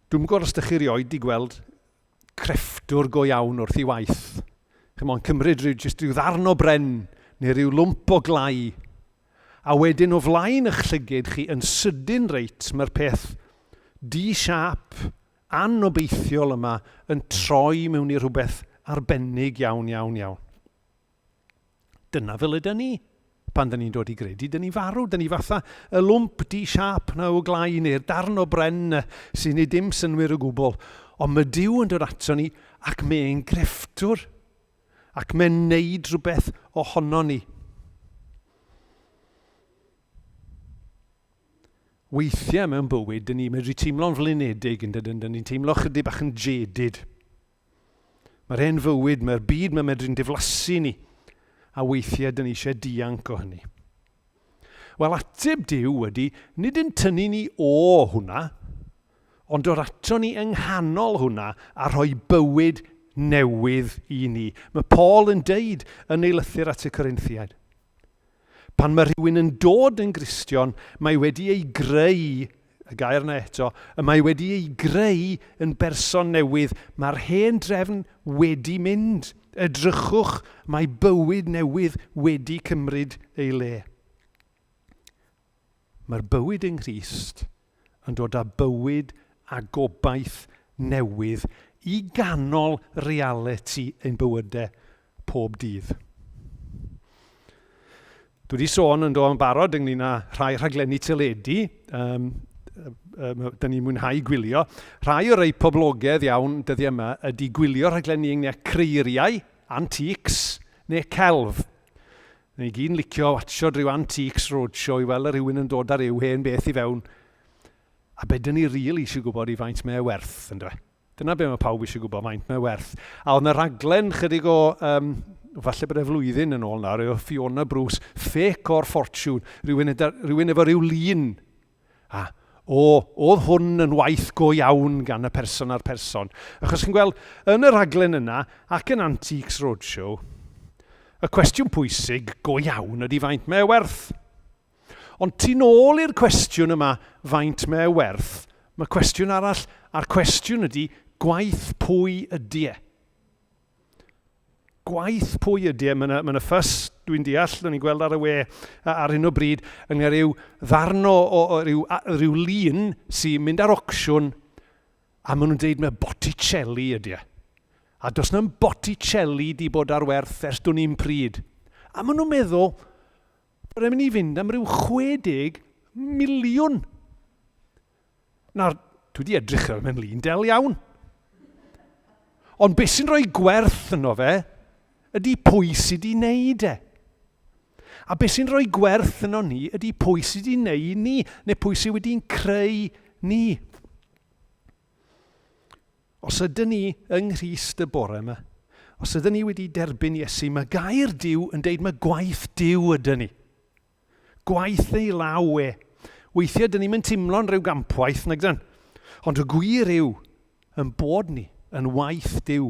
Dwi'm yn gwybod os ydych chi erioed 'di gweld crefftwr go iawn wrth ei waith. Chimod, yn cymryd rhyw, jyst rhyw ddarn o bren neu rhyw lwmp o glai, a wedyn o flaen eich llygid chi yn sydyn reit, mae'r peth di-siâp, anobeithiol yma yn troi mewn i rhywbeth arbennig iawn, iawn, iawn. Dyna fel ydyn ni. Pan dyn ni'n dod i gredu, dyn ni'n farw. Dyn ni fatha y lwmp di-siâp na o glai neu'r darn o bren na sy'n neud dim synnwyr o gwbl. Ond mae Duw yn dod ato ni ac mae'n grefftwr. Ac mae'n neud rhywbeth ohono ni. Weithiau mewn bywyd, dyn ni'n medru teimlo'n flinedig, yn dydyn? Dyn ni'n teimlo chydig bach yn jaded. Mae'r hen fywyd, mae'r byd mae'n medru'n diflasu ni, a weithiau dyn ni eisiau dianc o hynny. Wel, ateb Duw ydy, nid yn tynnu ni o hwnna, ond dod ato ni yng nghanol hwnna a rhoi bywyd newydd i ni. Mae Paul yn deud yn ei lythyr at y Corinthiaid. Pan mae rhywun yn dod yn Gristion, mae wedi ei greu, y gair yna eto, y mae wedi ei greu yn berson newydd. Mae'r hen drefn wedi mynd. Edrychwch, mae bywyd newydd wedi cymryd ei le. Mae'r bywyd yng Nghrist yn dod â bywyd a gobaith newydd i ganol realiti ein bywydau pob dydd. Dwi wedi sôn yn do yn barod ynglyn â rhai rhaglenni teledu, um, um, dyn ni'n mwynhau gwylio. Rhai o'r rei poblogaidd iawn dyddiau yma ydy gwylio rhaglenni ynglyn â creiriau, antiques, neu celf. Ni gyd yn licio watsio rhyw antiques roadshow i weld rhywun yn dod â rhyw hen beth i fewn. A be dyn ni rili eisiau gwybod i faint mae e werth, ynddo? Dyna be mae pawb eisiau gwybod, faint mae werth. A oedd yna raglen chydig o, um, falle bod e flwyddyn yn ôl nawr, efo Fiona Bruce, Fake or Fortune, rhywun, rhywun efo rhyw lun. A, o, oedd hwn yn waith go iawn gan y person a'r person. Achos chi'n gweld, yn y rhaglen yna, ac yn Antiques Roadshow, y cwestiwn pwysig go iawn ydy faint mae werth. Ond tu nôl i'r cwestiwn yma, faint mae e werth, mae cwestiwn arall, a'r cwestiwn ydy, gwaith pwy ydy e? Gwaith pwy ydy e? Mae yna, mae yna ffys, dwi'n deall, o'n i'n gweld ar y we ar hyn o bryd, yng rhyw ddarn o, o, o ryw, ryw lun sy'n mynd ar ocsiwn, a maen nhw'n deud mae Botticelli ydy e. A does na'm Botticelli di bod ar werth ers dwn i'm pryd. A maen nhw'n meddwl, Bod e'n mynd i fynd am ryw 60 miliwn. Nawr, dwi wedi edrych ar mewn lun del iawn. Ond beth sy'n rhoi gwerth yno fe ydy pwy sydd wedi wneud e. A beth sy'n rhoi gwerth yno ni ydy pwy sydd wedi wneud ni, neu pwy sydd wedi'n creu ni. Os ydyn ni yng Nghrist y bore yma, os ydyn ni wedi derbyn Iesu, mae gair Duw yn deud mae gwaith Duw ydyn ni. Gwaith ei law e. Weithiau dyn ni'n mynd teimlo'n rhyw gampwaith, nag dyn? Ond y gwir yw, yn bod ni yn waith Duw.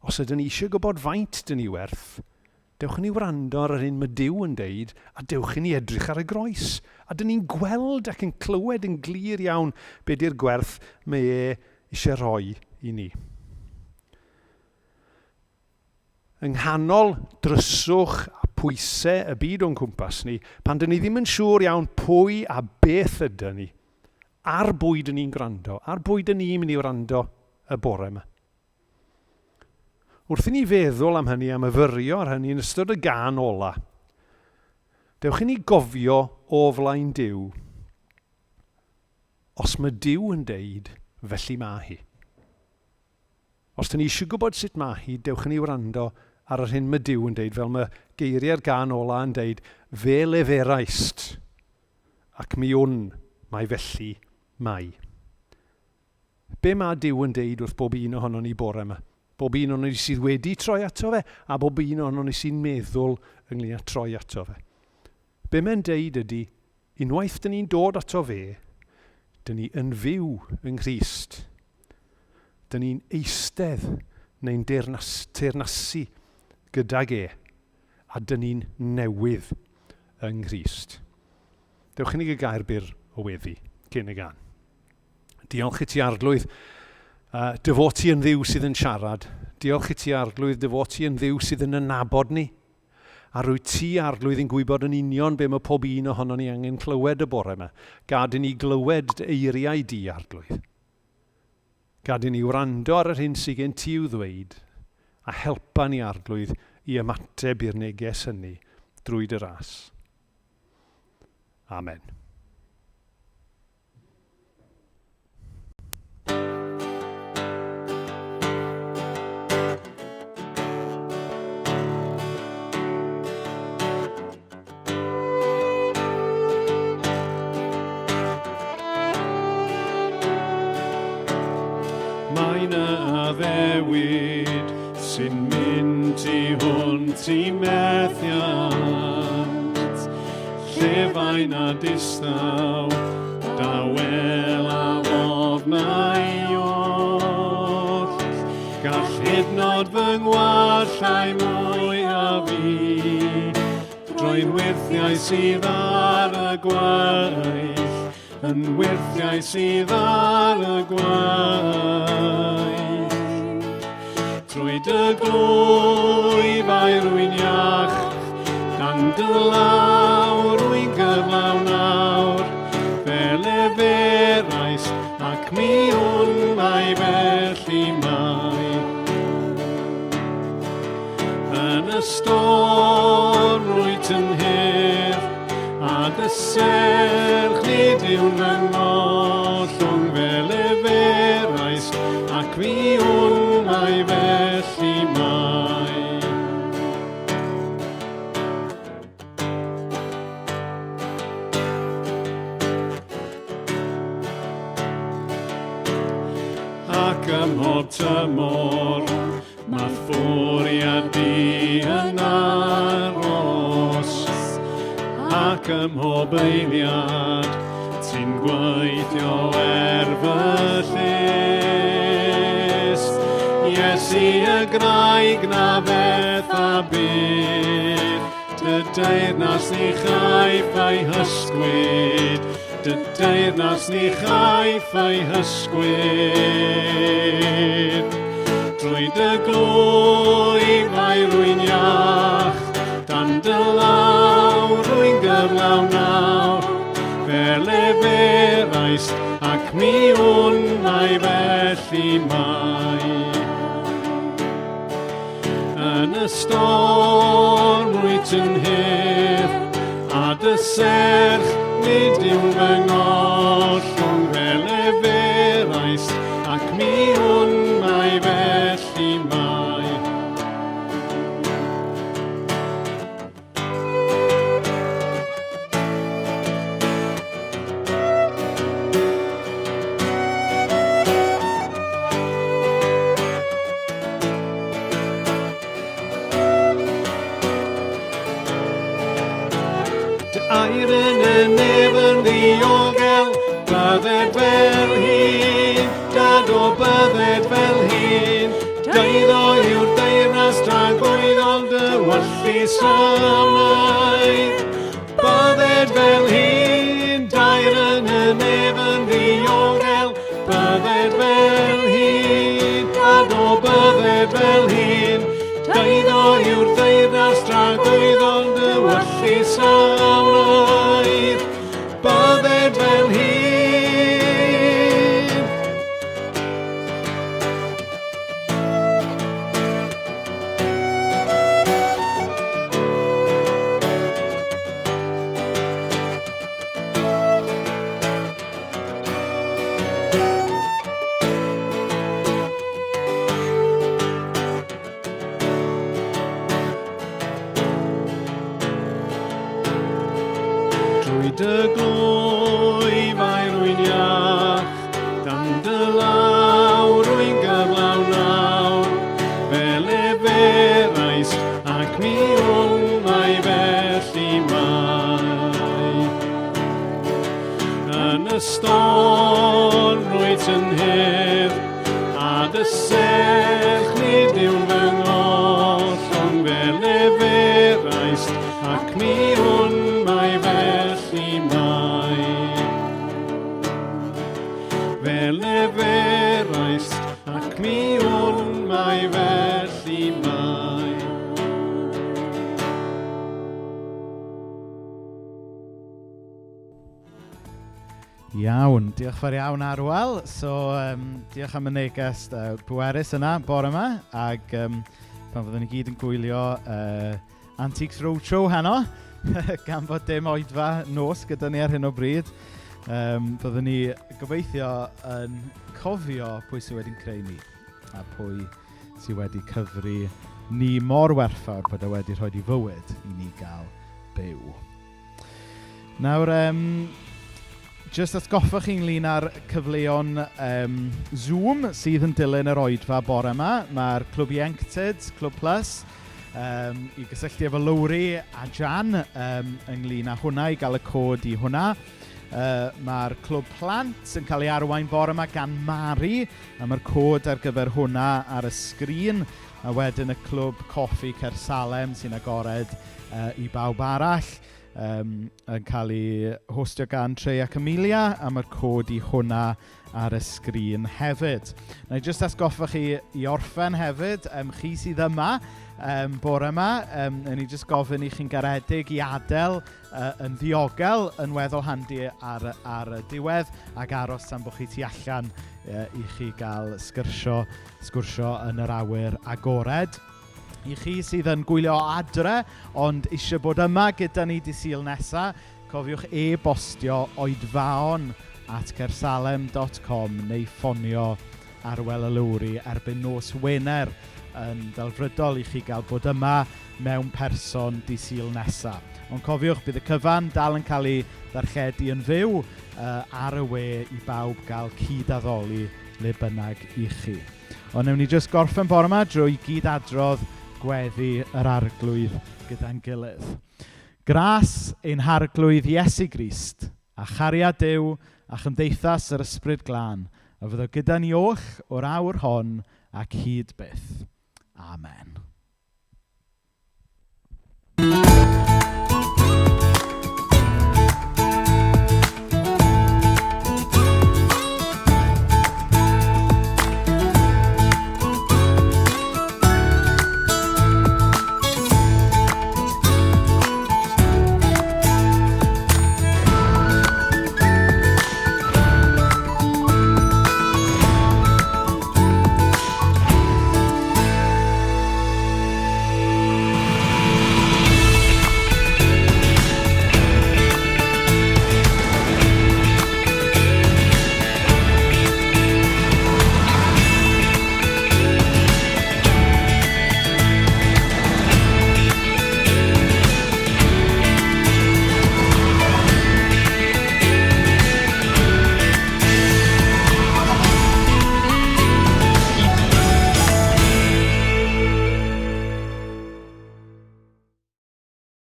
Os ydyn ni eisiau gwybod faint dyn ni werth, dewch i ni wrando ar yr hyn mae Duw yn deud a dewch i ni edrych ar y groes. A dyn ni'n gweld ac yn clywed yn glir iawn be di'r gwerth mae e eisiau rhoi i ni. Yng nghanol dryswch a pwysau y byd o'n cwmpas ni, pan dyn ni ddim yn siŵr iawn pwy a beth ydyn ni, ar bwy dyn ni'n gwrando, ar bwy dyn ni'n mynd i wrando y bore yma. Wrth i ni feddwl am hynny a myfyrio ar hynny yn ystod y gân ola, dewch i ni gofio o flaen Duw, os mae Duw yn deud, felly mae hi. Os dyn ni eisiau gwybod sut mae hi, dewch i ni wrando ar yr hyn mae Duw yn deud, fel mae geiriau'r gân ola yn deud, fe leferaist, ac mi wn, mae felly mae. Be mae Duw yn deud wrth bob un ohonon ni bore yma? Bob un ohonon ni sydd wedi troi ato fe, a bob un ohonon ni sy'n meddwl ynglyn â troi ato fe. Be mae'n deud ydy, unwaith dyn ni'n dod ato fe, dyn ni yn fyw yng Nghrist. Dyn ni'n eistedd neu'n deyrnas, teyrnasu gydag e, a dyn ni'n newydd yng Nghrist. Dewch i ni gael gair byr o weddi cyn y gan. Diolch i ti Arglwydd, dy fod ti yn Dduw sydd yn siarad. Diolch i ti Arglwydd, dy fod ti yn Dduw sydd yn ynabod ni. A rwy ti Arglwydd yn gwybod yn union be mae pob un ohono ni angen clywed y bore yma. Gad i ni glywed dy eiriau di, Arglwydd. Gad i ni wrando ar yr hyn sydd gen ti i'w ddweud, a helpa ni, Arglwydd, i ymateb i'r neges hynny drwy dy ras. Amen. Mae 'na addewid sy'n mynd tu hwnt i methiant, llefain a distaw, dawel a ofnau oll. Gall hyd nod fy ngwallau mwy a fi, Droi'n wyrthiau sydd ar y gwaill, yn wyrthiau sydd ar y gwaill. Trwy dy glwyfau rwy'n iach, dan dy law rwy'n gyflawn nawr, fel eferais ac mi wn mai felly mae. Yn y storm rwyt yn hedd, a dy serch nid yw'n fy ngollwng fel eferais, ac fi wn mai felly mae. Ac ym mhob tymor, mae ffwriad di yn aros. Ac ym mhob eiliad, ti'n gweithio er fy lles. Iesu y graig na feth a bydd, dy deyrnas ni chaiff ei hysgwyd, dy deyrnas ni chaiff ei hysgwyd. Drwy dy glwy mae rwy'n iach, dan dy law rwy'n gyflawn nawr, fel eferais ac mi wn mai felly mae. Yn y storm rwyt yn hedd, a dy serch nid yw'n fy ngollwng fel eferais, ac mi wn mai felly mae. Dy air yn y nef yn ddiogel, bydded fel hyn, dad o bydded fel hyn. Deiddo yw'r deyrnas dragwyddol dy wyllys a wnaed. Bydded fel hyn, dair yn y nef yn ddiogel, bydded fel hyn, dad o bydded fel hyn. Deiddo yw'r deyrnas dragwyddol dy wyllys a wnaed. Bydded fel hyn. storm rwyt yn hedd, a dy serch nid yw'n fy ngollwng fel eferaist, ac mi wn mai felly mae. Fel eferaist, ac mi wn mai felly mae. Iawn, diolch fawr iawn Arwel. So, um, diolch am y neges bwerus yna bore yma. Ac um, pan fyddwn ni gyd yn gwylio Antiques Roadshow heno, gan fod dim oedfa nos gyda ni ar hyn o bryd, um, fyddwn ni gobeithio yn cofio pwy sydd wedi'n creu ni a pwy sydd wedi cyfri ni mor werthfawr bod e wedi rhoi i fywyd i ni gael byw. Nawr, um, jyst atgoffa chi ynglyn â'r cyfleon um, Zoom sydd yn dilyn yr oedfa bore yma. Mae'r Clwb Ieuenctid, Clwb Plus, um, i gysylltu efo Lowri a Jan um, ynglyn â hwnna, i gael y cod i hwnna. Mae'r Clwb Plant yn cael ei arwain bore yma gan Mari, a mae'r cod ar gyfer hwnna ar y sgrin. A wedyn y Clwb Coffi Caersalem sy'n agored i bawb arall um, yn cael ei hostio gan Trey ac Amelia, a mae'r cod i hwnna ar y sgrin hefyd. Na i jyst atgoffa chi i orffen hefyd, um, chi sydd yma um, bore yma, um, ni jyst gofyn i chi'n garedig i adael yn ddiogel yn weddol handi ar, ar y diwedd ac aros tan bod chi tu allan i chi gael sgyrsio, sgwrsio yn yr awyr agored. I chi sydd yn gwylio adre, ond eisiau bod yma gyda ni di Sul nesa, cofiwch e-bostio oedfaon at caersalem.com neu ffonio Arwel y Lowri erbyn nos Wener yn ddelfrydol i chi gael bod yma mewn person di Sul nesa. Ond cofiwch, bydd y cyfan dal yn cael ei ddarlledu yn fyw ar y we i bawb gael cyd-addoli le bynnag i chi. Ond newn ni jyst gorffen bore yma drwy gyd-adrodd gweddi yr arglwydd gyda'n gilydd. Gras ein harglwydd Iesu Grist, a chariad Duw a chymdeithas yr Ysbryd Glân, a fyddo gyda ni oll o'r awr hon ac hyd byth. Amen.